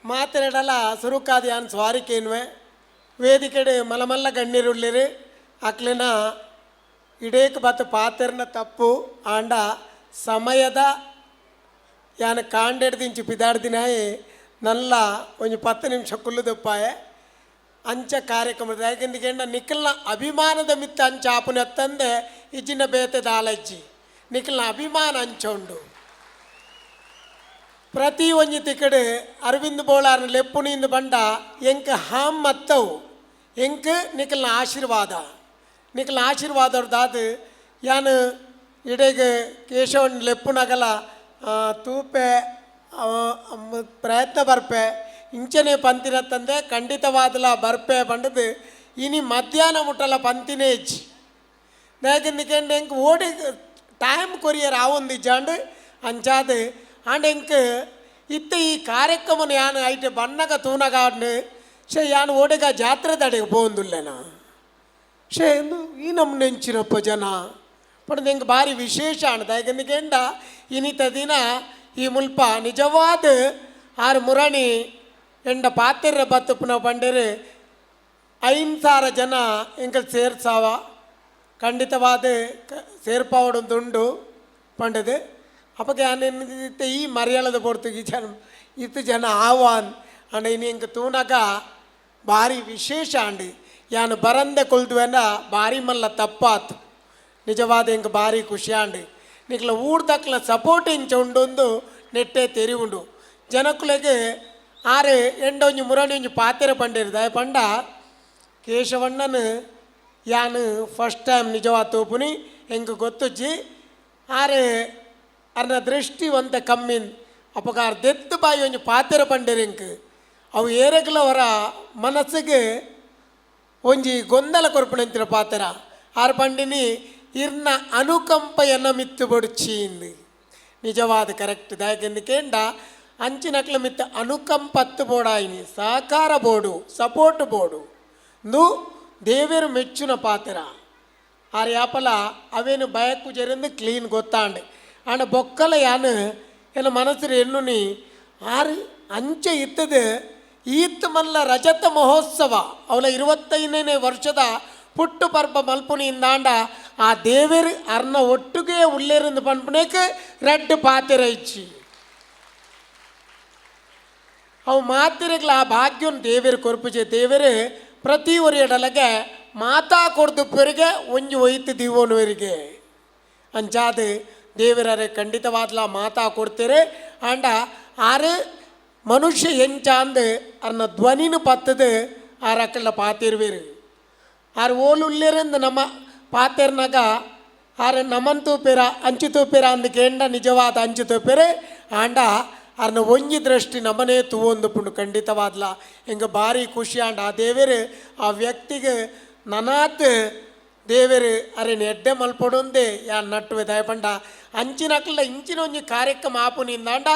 ಮಾತೆರಡಲ ಸುರುಕಾದ ಯಾನ್ ಸ್ವಾರಿಕೇನ್ವೆ ವೇದಿಕೆಡ್ ಮಲಮಲ್ಲ ಗಣ್ಯರುಳ್ಳಿರು. ಅಕ್ಲೆನ ಇಡೇಕ್ ಬತ್ತು ಪಾತೆರ್ನ ತಪ್ಪು. ಆಂಡ ಸಮಯದ ಯಾನ್ ಕಾಂಡೆಡ್ದಿಂಚಿ ಪಿದಾಡ್ದಿನಾಯೆ, ನಲ್ಲ ಒಂಜಿ 10 ನಿಮಿಷ ಕುಲ್ಲುದಪ್ಪಾಯೆ. ಅಂಚ ಕಾರ್ಯಕ್ರಮ ಯಾಕೆಂದಿಗೆಂಡ ನಿಖಲ್ನ ಅಭಿಮಾನದ ಮಿತ್ತ ಅಂಚ ಆಪುನತ್ತಂದೆ ಇಜ್ಜಿನ ಬೇತೆ ದಾಲಜ್ಜಿ. ನಿಖಲ್ನ ಅಭಿಮಾನ ಅಂಚ ಉಂಡು. ಪ್ರತಿ ಒಂಜಿ ತಿಕಡೆ ಅರವಿಂದ್ ಬೋಳಾರ್ನ ಲೆಪ್ಪುನಿಂದ ಬಂಡ ಎಂಕ್ ಹಾಮ್ ಮತ್ತವು. ಎಂಕ್ ನಿಖಲ್ನ ಆಶೀರ್ವಾದ, ನಿಖಲ್ನ ಆಶೀರ್ವಾದ ದಾದು. ಯಾನ್ ಇಡೆಗ್ ಕೇಶವನ್ ಲೆಪ್ಪುನಗಲ ತೂಪೆ, ಪ್ರಯತ್ನ ಬರ್ಪೆ. ಇಂಚನೆ ಪಂತಿನ ತಂದೆ ಖಂಡಿತವಾದಲ ಬರ್ಪೆ ಪಂಡದು. ಇನಿ ಮಧ್ಯಾಹ್ನ ಮುಟ್ಟಲ ಪಂತಿನೇ ಇಜ್ಜಿ. ದಾಯೆಂದಿಕೆಂಡ ಎಂಕ್ ಓಡಿ ಟೈಮ್ ಕೊರಿಯರ್ ಆವೊಂದು ಇಜ್ಜಾಂಡ್. ಅಂಚಾದ್ ಆಂಡ ಎಂಕ್ ಇತ್ತೆ ಈ ಕಾರ್ಯಕ್ರಮನ ಯಾನ್ ಐಟ್ ಬನ್ನಗ ತೂನಗ ಆಂಡ್. ಶೇ, ಯಾನ್ ಓಡೆಗ ಜಾತ್ರೆ ದಡೆಗೆ ಪೋವೊಂದುಲ್ಲೆನ. ಶೇ, ಇಂದು ಈ ನಮ್ಮನೆ ಎಂಚಿನಪ್ಪ ಜನ ಪಂಡ ಎಂಕ್ ಭಾರಿ ವಿಶೇಷ ಆಂಡ್. ದಾಯೆಂದಿಕೆಂಡ ಇನಿತ ದಿನ ಈ ಮುಲ್ಪ ನಿಜವಾದ ಆರು ಮುರಣಿ ಎಂಡ ಪಾತೆರ್ರ ಬತ್ತುಪುನ ಪಂಡೆರು. 5000 ಜನ ಎಂಕಲ್ ಸೇರ್ಸಾವ, ಖಂಡಿತವಾದ ಸೇರ್ಪಾವಡೊಂದುಂಡು ಪಂಡದು. ಅಪಗ ಯಾನ್ ಇತ್ತೆ ಈ ಮರ್ಯಾಳದ ಪೊರ್ತುಗಿ ಜನ ಇತ್ತು ಜನ ಆವಾನ್. ಅಂಡ ಇನಿ ಎಂಕ್ ತೂನಗ ಭಾರಿ ವಿಶೇಷ ಆಂಡ್. ಯಾನ್ ಬರಂದೆ ಕೊಲ್ದುವೆನ ಭಾರಿ ಮಲ್ಲ ತಪ್ಪಾತು. ನಿಜವಾದ ಎಂಕ್ ಭಾರಿ ಖುಷಿ ಆಂಡ್. ನಿಕ್ಲ ಊರ್ದಕ್ಲ ಸಪೋರ್ಟ್ ಇಂಚ ಉಂಡೊಂದು ನೆಟ್ಟೆ ತೆರಿವುಂಡು ಜನಕುಲೆಗ್. ಆರು ಎಂಡ ಒಂಜಿ ಮುರಣಿ ಒಂಜಿ ಪಾತೆರ ಪಂಡೇರು. ದಾಯ ಪಂಡ ಕೇಶವಣ್ಣನ ಯಾನ್ ಫಸ್ಟ್ ಟೈಮ್ ನಿಜವಾದ ತೂಪುನಿ. ಎಂಕ್ ಗೊತ್ತುಜ್ಜಿ. ಆರು ಅರ್ನ ದೃಷ್ಟಿ ಒಂತೆ ಕಮ್ಮಿನ್. ಅಪಗ ಆರ್ ದೆತ್ತು ಬಾಯಿ ಒಂಜಿ ಪಾತೆರ ಪಂಡೇರು ಎಂಕ್. ಅವು ಏರೆಗ್ಲ ಅವರ ಮನಸ್ಸಿಗೆ ಒಂಜಿ ಗೊಂದಲ ಕೊರ್ಪುನಂಚಿನ ಪಾತೆರ. ಆರ್ ಪಂಡಿನಿ, ಇರ್ನ ಅನುಕಂಪ ಎನ್ನ ಮಿತ್ತು ಬೊಡ್ಚಿ ಇಂದು. ನಿಜವಾದ ಕರೆಕ್ಟ್. ದಾಯೆಂದು ಕೇಂಡ ಅಂಚಿನಕ್ಲ ಮಿತ್ತ ಅನುಕಂಪತ್ತು ಬೋಡಾಯಿನಿ, ಸಹಕಾರ ಬೋಡು, ಸಪೋರ್ಟ್ ಬೋಡು. ನು ದೇವೆರು ಮೆಚ್ಚುನ ಪಾತೆರ. ಆರ್ ಯಾಪಲ ಅವೇನು ಬಯಕು ಜರಿಂದು ಕ್ಲೀನ್ ಗೊತ್ತಾಂಡ್. ಆಂಡ ಬೊಕ್ಕಲ ಯಾನ್ ಎನ್ನ ಮನಸ್ಸು ಎನ್ನುನಿ ಆರು ಅಂಚೆ ಇತ್ತದು. ಈತ್ ಮಲ್ಲ ರಜತ ಮಹೋತ್ಸವ, ಅವಳ 25ನೇ ವರ್ಷದ ಪುಟ್ಟು ಪರ್ಬ ಮಲ್ಪುನಿ ಇಂದಾಂಡ ಆ ದೇವೆರು ಅರ್ನ ಒಟ್ಟುಗೆ ಉಲ್ಲೇರಿಂದು ಪನ್ಪುನೇಕ್ ರಡ್ಡ್ ಪಾತೆರ ಇಚ್ಚಿ. ಅವು ಮಾತಿರೆಗ್ಲ ಆ ಭಾಗ್ಯನ್ ದೇವೆರು ಕೊರ್ಪುಜೆ. ದೇವೆರು ಪ್ರತಿ ಒರಿಯಡಲಗೆ ಮಾತಾ ಕೊರ್ದು ಪೆರಿಗೆ ಒಂಜಿ ಒಯ್ತು ದಿವೋನುವರಿಗೆ. ಅಂಚಾದ ದೇವರರೆ ಖಂಡಿತವಾದ್ಲ ಮಾತಾ ಕೊಡ್ತೀರಿ. ಆಂಡ ಆರು ಮನುಷ್ಯ ಎಂಚಾಂದು ಅರ್ನ ಧ್ವನಿನ ಪತ್ತದು ಆರ್ ಅಕ್ಕಲ್ಡ ಪಾತಿರ್ವೇರು. ಆರ್ ಓಲು ಉಲ್ಲೇರಂದು ನಮ್ಮ ಪಾತೆರ್ನಾಗ ಆರ್ ನಮನ್ ತೂಪೆರ ಅಂಚು ತೂಪೆರ ಅಂದ್ ಕೇಂಡ ನಿಜವಾದ ಅಂಚು ತೂಪೆರೆ. ಆಂಡ ಅರ್ನ ಒಂಜಿ ದೃಷ್ಟಿ ನಮನೇ ತೂವೊಂದು ಪುಂಡು ಖಂಡಿತವಾದ್ಲ. ಎಂಗ ಭಾರಿ ಖುಷಿ ಆಂಡ. ಆ ದೇವೆರು ಆ ವ್ಯಕ್ತಿಗೆ ನನಾತ್ ದೇವೆರು ಅರೆನ್ ಎಡ್ಡೆ ಮಲ್ಪೊಡೊಂದೇ ಯಾನ್ ನಟ್ಟುವೆ. ದಯಪಂಡ ಅಂಚಿನಕ್ಲ ಇಂಚಿನ ಒಂಜಿ ಕಾರ್ಯಕ್ರಮ ಆಪುನಿಂದಾಂಡ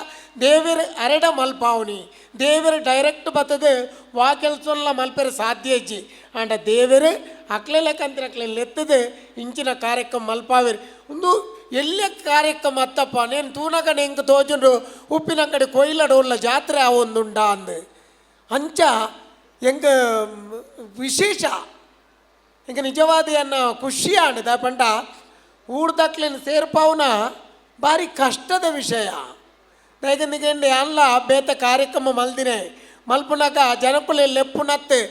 ದೇವೆರು ಅರೆಡ ಮಲ್ಪಾವುನಿ. ದೇವೆರು ಡೈರೆಕ್ಟ್ ಬತ್ತದು ವಾ ಕೆಲಸಲ್ಲ ಮಲ್ಪೆರೆ ಸಾಧ್ಯ ಇಜ್ಜಿ. ಆಂಡ ದೇವೆರು ಅಕ್ಲೆ ಲೆಕ್ಕಂತಿನ ಅಕ್ಲೆ ಲೆತ್ತದು ಇಂಚಿನ ಕಾರ್ಯಕ್ರಮ ಮಲ್ಪಾವೆರು. ಒಂದು ಎಲ್ಯ ಕಾರ್ಯಕ್ರಮ ಅತ್ತಪ್ಪ. ನೇನು ತೂನಗನೆ ಎಂಕ್ ತೋಜುಂಡು ಉಪ್ಪಿನಂಗಡಿ ಕೊಯ್ಲಡ್ ಉಲ್ಲ ಜಾತ್ರೆ ಆವೊಂದುಂಡ ಅಂದ್. ಅಂಚ ಎಂಕ್ ವಿಶೇಷ, ಎಂಕ್ ನಿಜವಾದ ಎನ್ನ ಖುಷಿ ಆಂಡ್. ಪಂಡ ಊರ್ದಕ್ಲೆನ್ ಸೇರ್ಪಾವುನ ಭಾರಿ ಕಷ್ಟದ ವಿಷಯ. ದಾಯೆಗಂದಿಗೆಂಡ ಅಲ್ಲ ಬೇತೆ ಕಾರ್ಯಕ್ರಮ ಮಲ್ದಿನೆ ಮಲ್ಪುನಗ ಜನಕುಲೆ ಲೆಪ್ಪುನತ್ತೆ.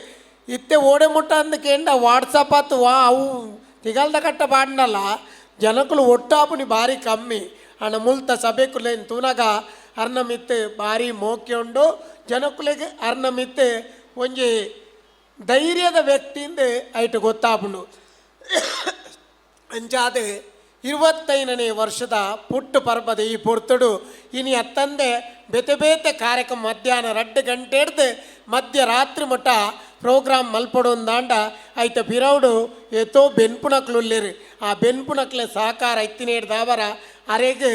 ಇತ್ತೆ ಓಡೆ ಮುಟ್ಟ ಅಂದ್ ಕೇಂಡ ವಾಟ್ಸಪ್ ಆತು ವಾ ಅವು ತಿಗಲ್ದ ಕಟ್ಟ ಪಾಡ್ನಲ್ಲ ಜನಕುಲು ಒಟ್ಟಾಪುನಿ ಭಾರಿ ಕಮ್ಮಿ. ಆಂಡ ಮುಲ್ತ ಸಭೆಕುಲೆನ್ ತೂನಗ ಅರ್ನ ಮಿತ್ತು ಭಾರಿ ಮೋಕೆ ಉಂಡು ಜನಕುಲೆಗ್. ಅರ್ನ ಮಿತ್ತು ಒಂಜಿ ಧೈರ್ಯದ ವ್ಯಕ್ತಿಯಿಂದ ಐಟ್ ಗೊತ್ತಾಪುಂಡು. ಅಂಚಾದ್ 25ನೇ ವರ್ಷದ ಪುಟ್ಟು ಪರ್ಬದ ಈ ಪೊರ್ತುಡು ಇನಿ ಅತ್ತಂದೆ ಬೇತೆ ಬೇತೆ ಕಾರ್ಯಕ್ರಮ ಮಧ್ಯಾಹ್ನ 2 ಗಂಟೆ ಹಿಡ್ದು ಮಧ್ಯರಾತ್ರಿ ಮುಟ್ಟ ಪ್ರೋಗ್ರಾಮ್ ಮಲ್ಪೊಡೊಂದಾಂಡ ಐತ ಪಿರವುಡು ಏತೋ ಬೆನ್ಪುನಕ್ಲು ಉಲ್ಲೆರ್. ಆ ಬೆನ್ಪುನಕ್ಲೆ ಸಹಕಾರ ಇತ್ತಿನೇಡ್ದಾವರ ಅರೆಗ್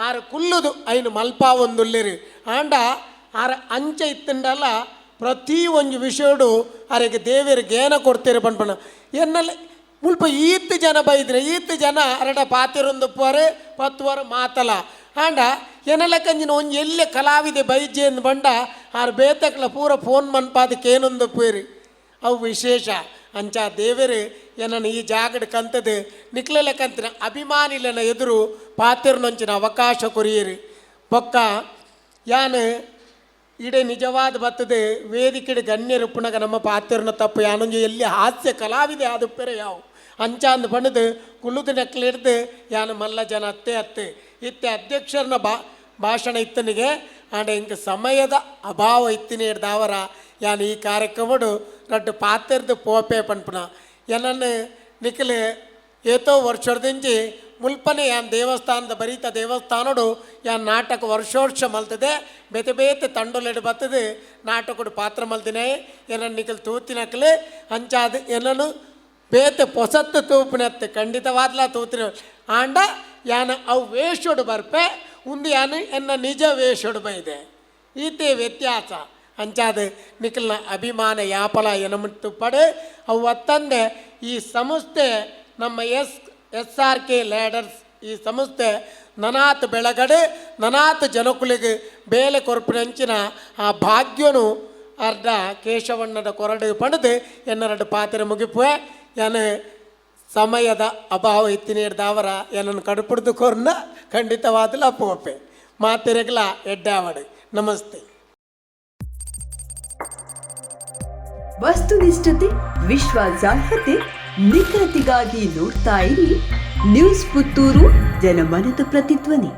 ಆರ್ ಕುಲ್ಲುದು ಐನು ಮಲ್ಪಾವೊಂದುಲ್ಲೆರ್. ಆಂಡ ಆರ್ ಅಂಚ ಇತ್ತಂಡಲ ಪ್ರತಿ ಒಂಜಿ ವಿಷಯಡು ಅರೆಗ್ ದೇವೆರ್ ಗೇನ ಕೊಡ್ತೇರು ಪನ್ಪುನ ಎನ್ನಲೆ. ಮುಲ್ಪ ಈತ್ ಜನ ಬೈದ್ರೆ ಈತ್ ಜನ ಅರಡ ಪಾತೆರೊಂದು ಪೋರೆ ಪತ್ತುವರ ಮಾತಲ. ಆಂಡ ಎನಲಕ್ಕಂಜಿನ ಒಂಜಿ ಎಲ್ಲೆ ಕಲಾವಿದೆ ಬೈಜೆ ಬಂಡ ಆರ್ ಬೇತಕ್ಲ ಪೂರ ಫೋನ್ ಮನ್ಪಾದ ಕೇನೊಂದು ಪೇರು ಅವು ವಿಶೇಷ. ಅಂಚ ದೇವರು ಏನನ್ನು ಈ ಜಾಗಡ್ ಕಂತದು ನಿಕ್ಲೆಲೆ ಕಂತಿನ ಅಭಿಮಾನಿಲೆನ ಎದುರು ಪಾತಿರ್ನೊಂಚಿನ ಅವಕಾಶ ಕೊರಿಯರು. ಬೊಕ್ಕ ಯಾನ್ ಇಡೆ ನಿಜವಾದ ಬತ್ತದ ವೇದಿಕೆಡ್ ಗಣ್ಯರು ಪುನಗ ನಮ್ಮ ಪಾತಿರ್ನ ತಪ್ಪು. ಯಾನೊಂಜಿ ಎಲ್ಲಿ ಹಾಸ್ಯ ಕಲಾವಿದೆ ಆದುಪ್ಪೆರೆ ಯಾವು ಅಂಚಾಂದ್ ಪಂಡದು ಕುಲ್ಲುದು ನೆಕ್ಲಿಡ್ದು ಯಾನು ಮಲ್ಲ ಜನ ಅತ್ತೆ ಅತ್ತೆ ಇತ್ತೆ ಅಧ್ಯಕ್ಷರನ್ನ ಭಾಷಣ ಇತ್ತನಿಗೆ. ಆಂಡ ಇಂಕ ಸಮಯದ ಅಭಾವ ಇತ್ತಿನ ಹಿಡ್ದಾವರ ಯಾನ್ ಈ ಕಾರ್ಯಕ್ರಮಡು ರಡ್ಡು ಪಾತೆರ್ದು ಪೋಪೆ ಪನ್ಪುನ. ಎನನ್ನು ನಿಖಲ್ ಏತೋ ವರ್ಷದಿಂಚಿ ಮುಲ್ಪನೆ ಯಾನ್ ದೇವಸ್ಥಾನದ ಬರೀತ ದೇವಸ್ಥಾನಡು ಯಾನ್ ನಾಟಕ ವರ್ಷೋರ್ಷ ಮಲ್ತದೆ. ಬೇತೆ ಬೇತೆ ತಂಡೊಲೆಡು ಬರ್ತದೆ ನಾಟಕಡು ಪಾತ್ರ ಮಲ್ತಿನೆ. ಏನನ್ನು ನಿಖಲ್ ತೂತಿನಕ್ಲೆ ಅಂಚಾದ ಏನನ್ನು ಬೇತೆ ಪೊಸತ್ತು ತೂಪಿನತ್ತೆ ಖಂಡಿತವಾದ್ಲ ತೂತಿನ. ಆಂಡ ಯಾನ ಅವು ವೇಷೋಡು ಬರ್ಪೆ, ಉಂದು ಯಾನು ಎನ್ನ ನಿಜ ವೇಷೋಡು ಬೈದೆ, ಈತೆ ವ್ಯತ್ಯಾಸ. ಅಂಚಾದ ನಿಖಲ್ನ ಅಭಿಮಾನ ಯಾಪಲ ಎನಮುಟ್ಟು ಪಡೆ. ಅವು ಅತ್ತಂದೆ ಈ ಸಂಸ್ಥೆ ನಮ್ಮ ಎಸ್ ಎಸ್ ಆರ್ ಕೆ ಲ್ಯಾಡರ್ಸ್ ಈ ಸಂಸ್ಥೆ ನನಾತ್ ಬೆಳಗಡೆ ನನಾತ್ ಜನಕುಲಿಗೆ ಬೇಲೆ ಕೊರ್ಪಿನಂಚಿನ ಆ ಭಾಗ್ಯನು ಅರ್ಧ ಕೇಶವಣ್ಣದ ಕೊರಡು ಪಡೆದು ಎನ್ನರಡು ಪಾತ್ರೆ ಮುಗಿಪುವೆ. ಯಾನು ಸಮಯದ ಅಭಾವ ಇತ್ತಿನೇಡ್ದಾವರ ಏನನ್ನು ಕಡುಪುಡ್ದು ಕೊರ್ನ ಖಂಡಿತವಾದಲ ಅಪ್ಪುವಪ್ಪೆ ಮಾತೆರೆಗ್ಲ ಎಡ್ಡಾವಡು. ನಮಸ್ತೆ. ವಸ್ತುನಿಷ್ಠತೆ, ವಿಶ್ವಾಸಾರ್ಹತೆ, ನಿಖರತೆಗಾಗಿ ನೋಡ್ತಾ ಇರಿ ನ್ಯೂಸ್ ಪುತ್ತೂರು, ಜನಮನದ ಪ್ರತಿಧ್ವನಿ.